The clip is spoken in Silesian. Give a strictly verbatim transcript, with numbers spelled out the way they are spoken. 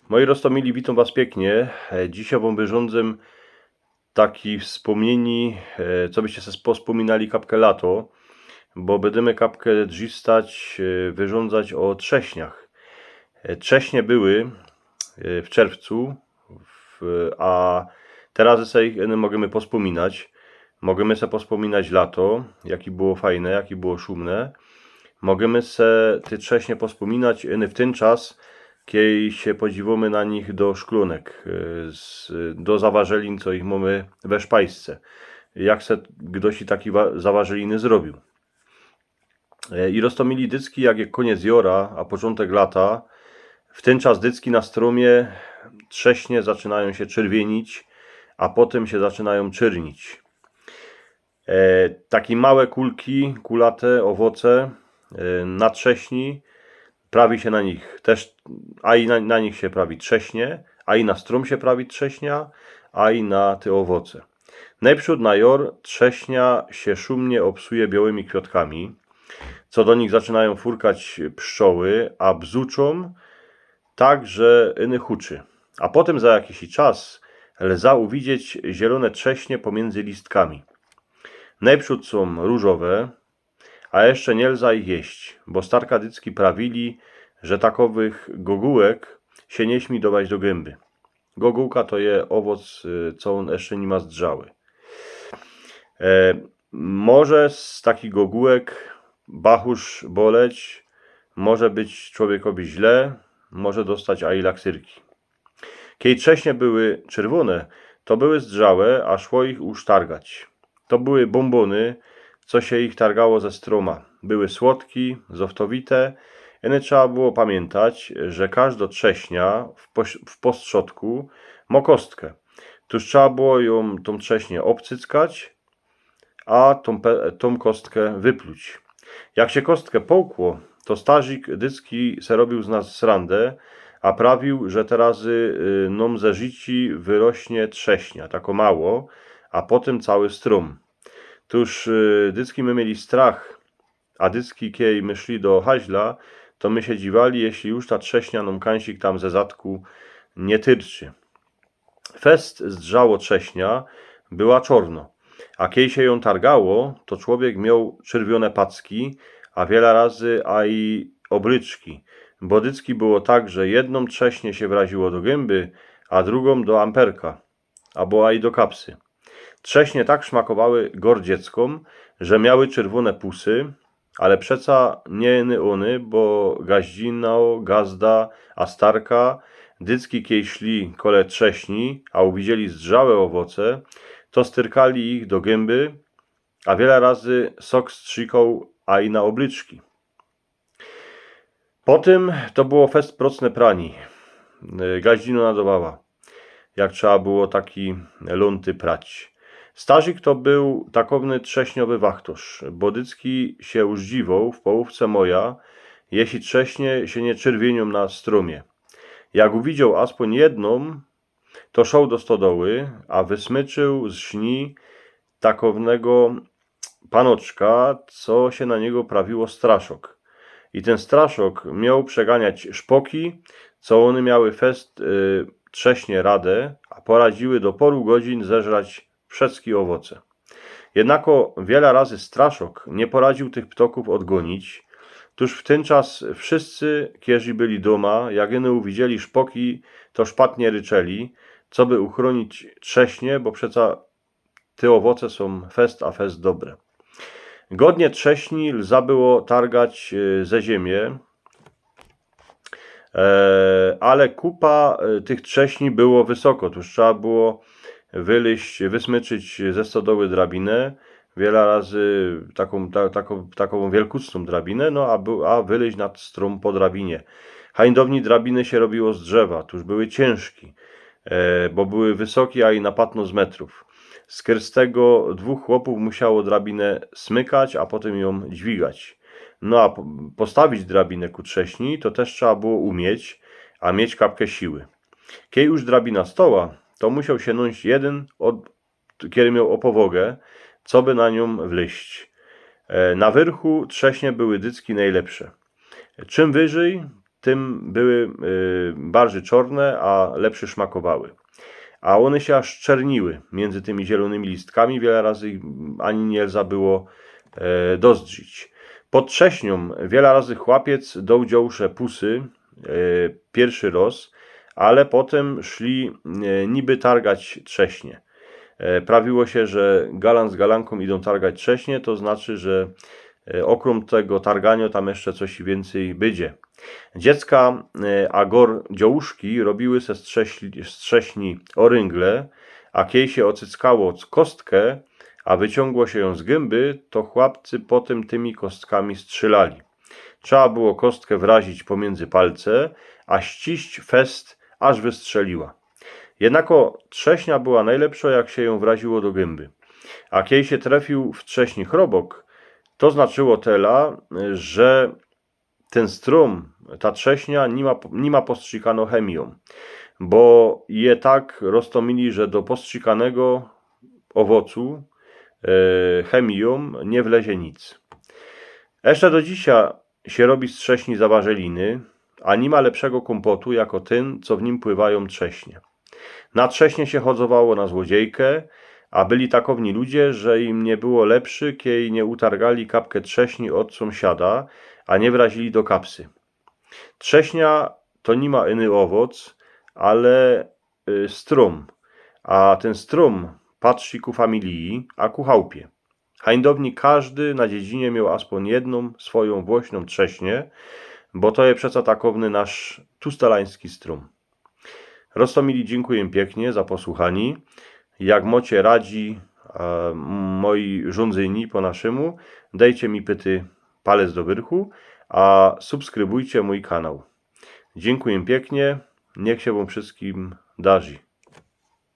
Moji roztōmili, witōm was piyknie. E, dzisiej wōm wyrządzym taki wspōmniyni, e, co byście se pospōminali kapkã lato, bo bydymy kapkã drzistać, e, wyrządzać ô trześniach. E, trześnie były, e, w czerwcu, w, a teroz se ich, e, możymy pospōminać. Możymy se pospōminać lato, jake było fajne, jake było szumne. Możymy se te trześnie pospōminać, e, w tyn czas, kej sie podziwōmy na nich do szklōnek, e, z, do zawarzylin, co ich mōmy we szpajsce. Jak se gdoś taki wa-, zawarzyliny zrobiōł. E, i roztōmili, dycki, jak je kōniec jora, a poczōntek lata, w tyn czas dycki na strōmie trześnie zaczynajōm sie czerwienić, a potym sie zaczynajōm czyrnić. E, take małe kulki, kulate owoce, e, na trześni, prawi sie na nich tyż, a i na, na nich sie prawi trześnie, a i na strōm sie prawi trześnia, a i na te owoce. Nojprzōd na jor trześnia sie szumnie ôbsuje biołymi kwiŏtkami, co do nich zaczynajōm furkać pszczoły, a bzuczōm tak, że ino huczy. A potym za jakijś czas lza uwidzieć zielōne trześnie pōmiyndzy listkami. Nojprzōd sōm rōżowe, a jeszcze niy lza ich jeść, bo starka dycki prawili, że takowych gogułek sie niy śmi dować do gymby. Gogułka to je owoc, y, co ôn jeszcze niy ma zdrzały. E, może z takich gogułek bachusz boleć, może być człowiekowi źle, może dostać aj laksyrki. Kej trześnie były czerwōne, to były zdrzałe, a szło ich usztargać. To były bōmbōny, co sie ich targało ze strōma. Były słodki, zoftowite, ino trzeba było pamiyntać, że kożdo trześnia w pos-, w postrzodku mo kostkã. Tōż trzeba było jōm, tōm trześniã ôbcyckać, a tōm pe-, tōm kostkã wypluć. Jak sie kostkã połkło, to starzik dycki se robiōł z nas srandã, a prawiōł, że teroz, y, nōm ze rzici wyrośnie trześnia, tako mało, a potym cały strōm. Tōż, y, dycki my mieli strach, a dycki, kej my szli do haźla, to my sie dziwali, jeśli już ta trześnia nōm kańsik tam ze zadku niy tyrczy. Fest zdrzało trześnia była czŏrno, a kej sie jōm targało, to człowiek mioł czerwiōne packi, a wiela razy aj ôblyczki, bo dycki było tak, że jednōm trześnie sie wraziło do gymby, a drugōm do amperka, abo aj do kapsy. Trześnie tak szmakowały gordzickōm, że miały czerwiōne pusy, ale przeca niy ino ône, bo gaździno, gazda, a starka, dycki kej szli kole trześni, a uwidzieli zdrzałe owoce, to styrkali ich do gymby, a wiela razy sok strzikoł aj na ôblyczki. Potym to było fest procne prani. Y, gaździno nadowała, jak trzeba było taki lōnty prać. Starzik to bōł takowny trześniowy wachtŏrz, bo dycki sie użdziwoł w połōwce moja, jeśli trześnie sie niy czerwieniōm na strōmie. Jak uwidzioł aspōń jednōm, to szoł do stodoły, a wysmyczył z ni takownego panoczka, co sie na niego prawiło straszok. I tyn straszok mioł przeganiać szpoki, co ône miały fest, y, trześnie radã, a poradziły do poru godzin zeżrać wszyjske owoce. Jednako wiela razy straszok niy poradził tych ptokōw ôdgōnić. Tōż w tyn czas wszyjscy, kerzi byli dōma, jak ino uwidzieli szpoki, to szpatnie ryczeli, coby uchrōnić trześnie, bo przeca te owoce sōm fest a fest dobre. Godnie trześni lza było targać, y, ze ziymie, e, ale kupa, y, tych trześni było wysoko. Tōż trzeba było wylyźć, wysmyczyć ze stodoły drabinã, wiela razy takōm, ta-, takōm, takōm wielkuczną drabinã, no a bōł, a wylyźć nad strōm po drabinie. Hańdowni drabiny sie robiło z drzewa, tōż były ciynżki, e, bo były wysoki, a i na patnŏst metrōw. Skyrz tego dwōch chłopōw musiało drabinã smykać, a potym jōm dźwigać. No a po-, postawić drabinã ku trześni, to tyż trzeba było umieć, a mieć kapkã siły. Kej już drabina stoła, to musioł sie nōńć jedyn ôd, kery mioł ôpowogã, coby na niōm wlyźć. E, na wyrchu trześnie były dycki nojlepsze. Czym wyżyj, tym były y, bardziej czorne, a lepsze szmakowały. A one się aż czerniły między tymi zielonymi listkami, wiele razy ich ani nie lza było e, dozdrzić. Pod trześnią wiele razy chłopiec doł dziołsze pusy e, pierwszy roz, ale potem szli e, niby targać trześnie. E, prawiło się, że galan z galanką idą targać trześnie, to znaczy, że e, okrōm tego targanio tam jeszcze coś więcej bydzie. Dziecka e, a gor dziołuszki robiły se z trześni, z trześni oryngle, a kiej się ocyckało kostkę, a wyciągło się ją z gęby, to chłopcy potem tymi kostkami strzylali. Trzeba było kostkę wrazić pomiędzy palce, a ściść fest, aż wystrzeliła. Jednako trześnia była najlepsza, jak się ją wraziło do gęby. A kiej się trafił w trześni chrobok, to znaczyło tela, że ten strōm, ta trześnia nie ma, nie ma postrzikano chemią, bo je tak roztomili, że do postrzikanego owocu e, chemią nie wlezie nic. Jeszcze do dzisiaj się robi z trześni zawarzeliny, a nie ma lepszego kōmpotu jako ten, co w nim pływają trześnie. Na trześnie się chodzowało na złodziejkę, a byli takowni ludzie, że im nie było lepszy, kiej nie utargali kapkę trześni od sąsiada, a nie wrazili do kapsy. Trześnia to nie ma iny owoc, ale y, strōm, a ten strōm patrzy ku familii, a ku chałpie. Hańdowni każdy na dziedzinie miał aspōń jedną swoją włośną trześnię, bo to je przeca takowny nasz tustalański strōm. Roztomili, dziękuję pięknie za posłuchanie. Jak mocie radzi e, moi rządzyni po naszemu, dejcie mi pyty palec do wyrchu, a subskrybujcie mój kanał. Dziękuję pięknie, niech się wam wszystkim darzi.